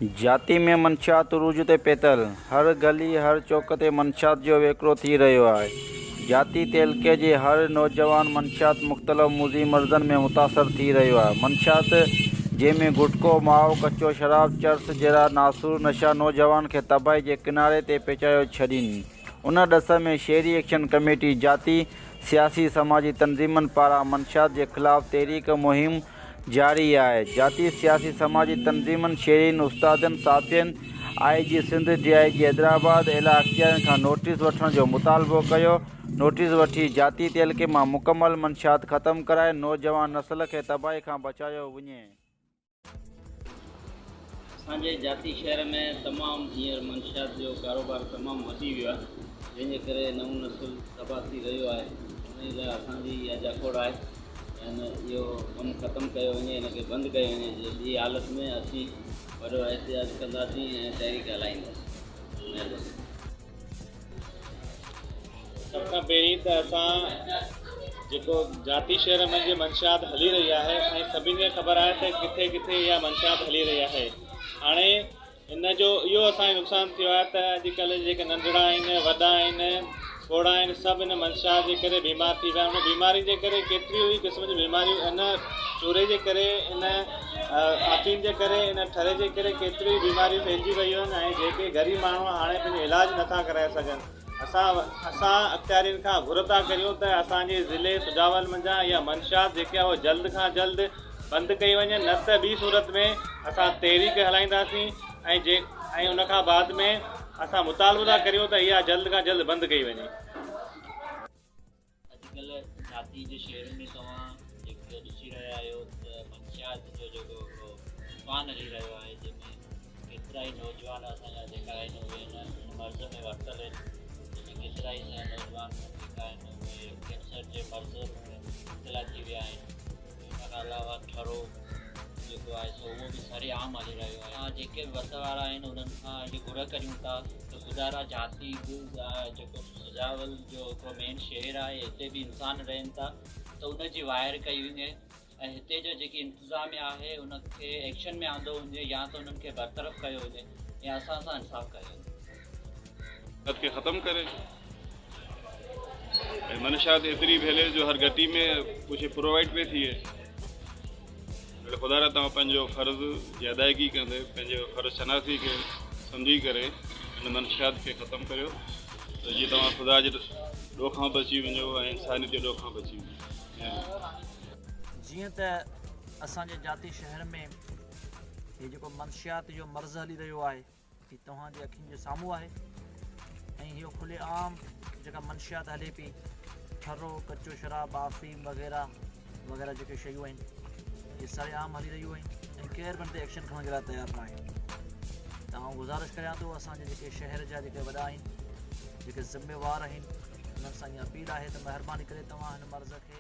جاتي ۾ منشيات عروج تي پهتل، هر گلي هر چوڪ تي منشيات جو ويڪرو ٿي رهيو آهي، جاتي تعلقي جي هر نوجوان منشيات مختلف موذي مرضن ۾ متاثر ٿي رهيو آهي، منشيات جنهن ۾ گٽڪو، مائو، ڪچو شراب، چرس جهڙا ناسور نشا نوجوان کي تباهي جي ڪناري تي پهچايو ڇڏين، ان ڏس ۾ شهري ايڪشن ڪميٽي جاتي، سياسي سماجي تنظيمن پاران منشيات جي خلاف تحريڪ مهم جاري آهي. جاتي سياسي سماجي تنظيمن، شهرين، استادن، صحافين، I G Sindh, D I G Hyderabad, اعليٰ اختيارين کان نوٽيس وٺڻ جو مطالبو ڪيو. نوٽيس وٺي جاتي تعلقي مان مڪمل منشيات ختم ڪرائي نوجوان نسل کي تباهي کان بچايو وڃي. اسان جي جاتي شهر ۾ تمام هينئر منشيات جو ڪاروبار تمام وڌي ويو آهي جنهن جي ڪري نئون نسل تباهه ٿي رهيو آهي انهي لاء اسان جي اها جاکوڙ آهي ته هن اهو ڪم ختم ڪيو وڃي هن کي بند ڪيو وڃي جي ٻي حالت ۾ اسين وڏو احتجاج ڪنداسين ۽ تحريڪ هلائينداسين مهرباني. سڀ کان پهرين ته اسان جيڪو جاتي شهر منجهه منشيات هلي رهي آهي ۽ سڀني کي خبر آهي ته ڪٿي ڪٿي اها منشيات هلي رهي آهي هاڻي ان جو اهو اسان کي نقصان ٿيو آهي ته اڄڪلهه جيڪي ننڍڙا آهن وڏا آهن پوڙها آهن سڀ ان منشيات جي ڪري بيمار ٿي ويا آهن ان بيمارين جي ڪري ڪيتريون ئي قسم جون بيماريون ان چوري جي ڪري ان آفيم جي ڪري ان ٺري جي ڪري ڪيتريون ئي بيماريون ڦهلجي ويون آهن ۽ جيڪي غريب ماڻهو هاڻي پنهنجو علاج نٿا ڪرائي سگهن اسان اسان اختيارين کان گهر ٿا ڪريون ته اسان جي ضلعي سجاول منجهان اها منشيات جيڪي آهي اها جلد کان جلد بند ڪئي وڃي نه ته ٻي صورت ۾ اسان تحريڪ هلائينداسين ۽ جي ۽ ان کان بعد ۾ اسان مطالبو ٿا ڪريون ته اها جلد کان جلد بند ڪئي وڃي. اڄڪلهه جاتي جي شهر ۾ توهان جيڪي ڏسي رهيا آهيو ته منشيات جو جيڪو هڪڙو طوفان هلي رهيو آهي جنهن ۾ ڪيترائي نوجوان اسان جا جيڪا آهن اهي هن مرض ۾ ورتل آهن جنهن ۾ ڪيترائي اسان جا نوجوان جيڪا آهن اهي ڪينسر جي مرض ۾ مبتلا ٿي ويا آهن ان کان علاوه ٺرو جيڪو آهي سو اهو به سري عام هلي رهيو آهي اسان جيڪي به وس وارا آهن انهن کان اهي گهر ڪريون ٿا ته خدارا جاتي جيڪو سجاول جو هڪڙو مين شهر آهي هتي به انسان رهن ٿا ته ان جي وائر ڪئي وڃي ۽ هتي جو جيڪي انتظاميا آهي ان کي ايڪشن ۾ آندو وڃي يا ته انهن کي برطرف ڪيو وڃي يا اسان سان انصاف ڪيو وڃي. منشيات کي ختم ڪري ۽ منشيات ايتري ڦهلي جو هر گهٽي ۾ ڪجهه پرووائيڊ پئي ٿئي اهڙي خدا را توهان پنهنجو فرض جي ادائگي ڪندي پنهنجي فرض شناسي کي سمجهي ڪري ان منشيات کي ختم ڪريو ته جيئن توهان خدا جي ڏوهه کان بچي وڃو ۽ انسانيت جي ڏوهه کان بچي وڃو. جيئن ته اسان جي جاتي شهر ۾ هي جيڪو منشيات جو مرض هلي رهيو آهي هي توهان جي اکين جي سامهون آهي ۽ اهو کلي عام جيڪا منشيات هلي پئي ٺرو ڪچو شراب آفيم وغيره وغيره جيڪي شيون آهن اهي سري عام هلي رهيون آهن ۽ ڪير به ان تي ايڪشن کڻڻ جي لاء تيار نه آهي ته آئون گذارش ڪريان ٿو اسان جي جيڪي شهر جا جيڪي وڏا آهن جيڪي ذميوار آهن انهن سان اها اپيل آهي ته مهرباني ڪري توهان هن مرض کي